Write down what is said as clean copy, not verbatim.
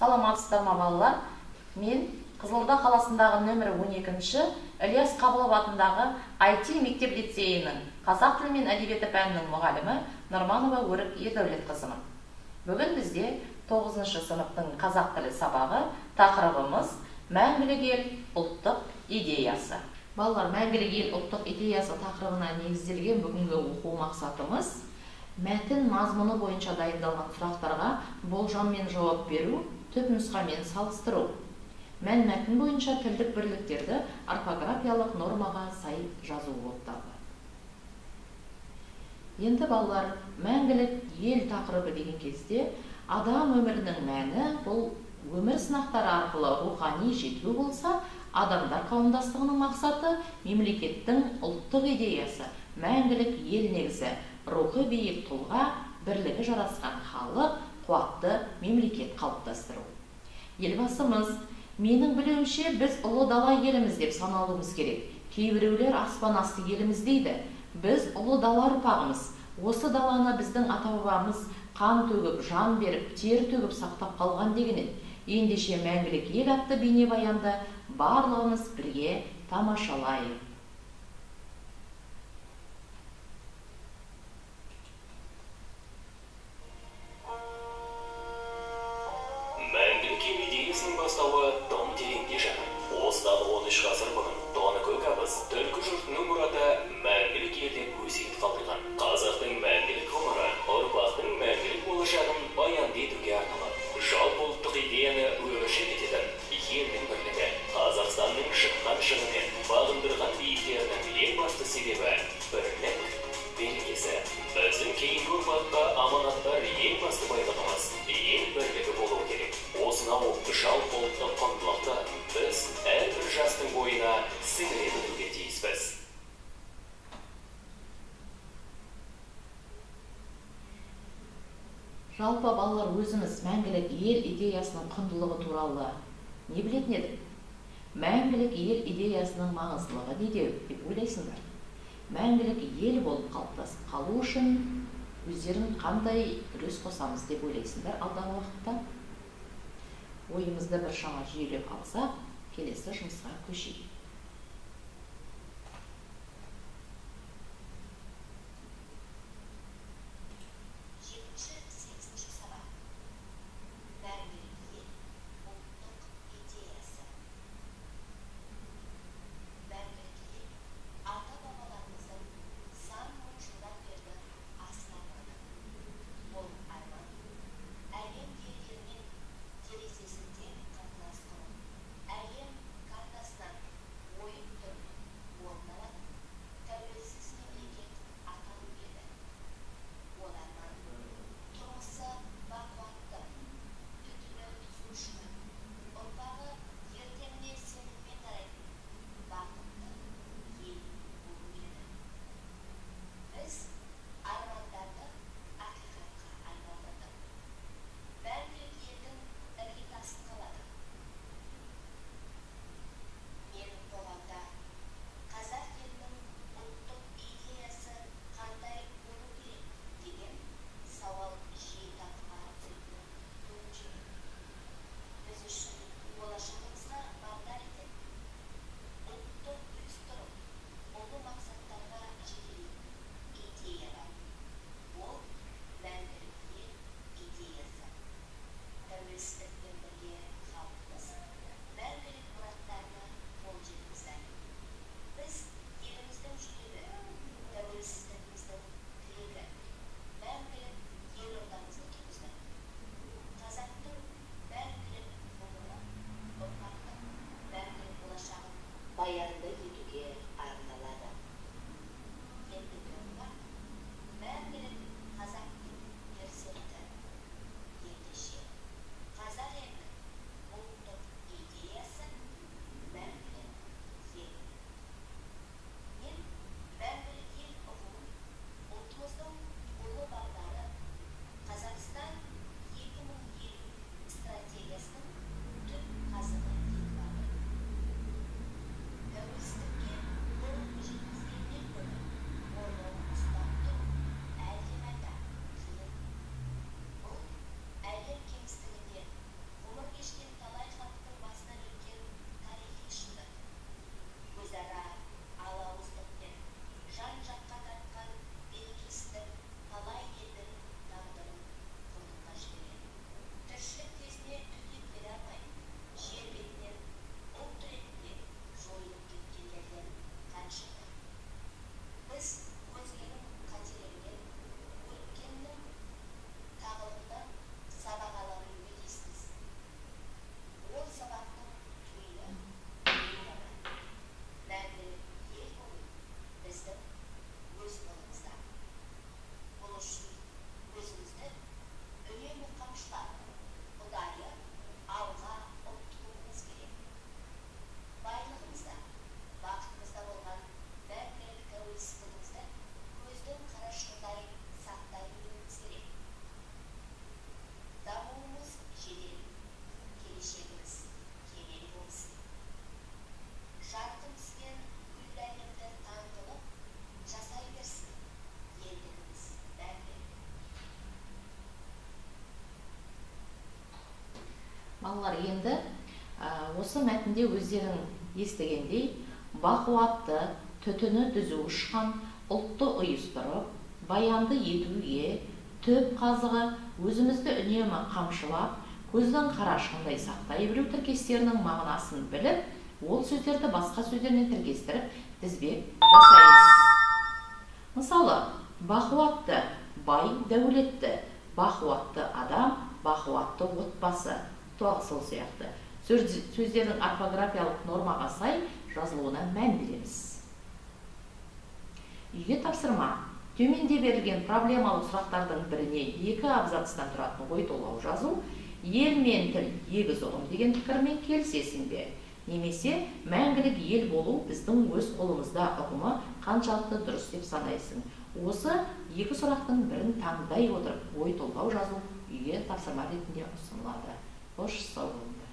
Саламатсыздар ма, балалар? Мен Қызылорда қаласындағы нөмірі 12-ші Ілияс Қабылов атындағы IT мектеп лицейінің қазақ тілі мен әдебиеті пәнінің мұғалімі Нұрманова Өрік Ердәулетқызымын. Бүгін бізде 9-шы сыныптың қазақ тілі сабағы, тақырыбымыз Мәңгілік ел ұлттық идеясы. Балалар, Мәңгілік ел ұлттық идеясы тақырыбына негізделген бүгінгі оқу мақсатымыз мәтін мазмұны бойынша дайындалған сұрақтарға болжаммен жауап беру, түпнұсқамен салыстыру. Мән мәтін бойынша тілдік бірліктерді орфографиялық нормаға сай жазу болып табылады. Енді балалар, мәңгілік ел тақырыбы деген кезде адам өмірінің мәні бұл өмір сынақтары арқылы рухани жетілу болса, адамдар қауымдастығының мақсаты мемлекеттің ұлттық идеясы, мәңгілік ел негізі, рухы биік тұлға, бірлігі жарасқан халық, қуатты мемлекет қалыптастыру. Елбасымыз, менің білуімше, біз ұлы дала еліміз деп саналуымыз керек. Кейбіреулер аспан асты еліміз дейді. Біз ұлы дала ұрпағымыз. Осы даланы біздің ата-бабамыз қан төгіп, жан беріп, тер төгіп сақтап қалған деген еді. Ендеше Мәңгілік ел атты бейнебаянды барлығымыз бірге тамашалайық. Мәңгілік ел идеясының бастауы тым тереңде жатыр. Осыдан 13 ғасыр бұрын Тоныкөк абыз түркі жұртының мұраты мәңгілік ел деп өсиет қалдырған. Қазақтың мәңгілік ғұмыры, ұрпақтың мәңгілік болашағын баянды етуге арналады. Жалпы ұлттық идеяны өміршең ететін елдің бірлігі, Қазақстанның шыққан шыңы мен бағындырған биіктерінің ең басты себебі бірлік берекесі. Біздің кейінгі ұрпаққа аманаттар ең басты байлығымыз, ел бірлігі болуы керек. Осынау жалпы ұлттық құндылықты біз әрбір жастың бойына сіңіре білуге тиіспіз. Жалпы балалар, өзіміз мәңгілік ел идеясының құндылығы туралы не білетін едік? Мәңгілік ел идеясының маңыздылығы неде деп ойлайсыңдар? Мәңгілік ел болып қалыптасып қалу үшін өздерің қандай үлес қосамыз деп ойлайсыңдар алдағы уақытта? Ойымызды біршама жүйелеп алсақ, келесі жұмысқа көшейік. Терезесін тең қатынас құру, әлем картасынан Балалар, енді осы мәтінде өздерің естігендей, бақуатты, түтіні түзу ұшқан, ұлтты ұйыстырып, баянды етуге, түп қазығы, өзімізді үнемі қамшылап, көздің қарашығындай сақтай білу тіркестерінің мағынасын біліп, ол сөздерді басқа сөздермен тіркестіріп, тізбек жасаймыз. Мысалы, бақуатты, бай, дәулетті, бақуатты адам, бақуатты отбасы. Туағы сол сияқты. Сөздердің орфографиялық нормаға сай жазылуына мән береміз. Үйге тапсырма. Төменде берілген проблемалық сұрақтардың біріне 2 абзацтан тұратын ой толғау жазу, ел мен тіл егіз ұғым деген пікірмен келісесің бе? Немесе мәңгілік ел болу біздің өз қолымызда ұғымы қаншалықты дұрыс деп санайсың? Осы 2 сұрақтың бірін таңдай отырып ой толғау жазу үйге тапсырма ретінде ұсынылады. Қош, сау болыңдар.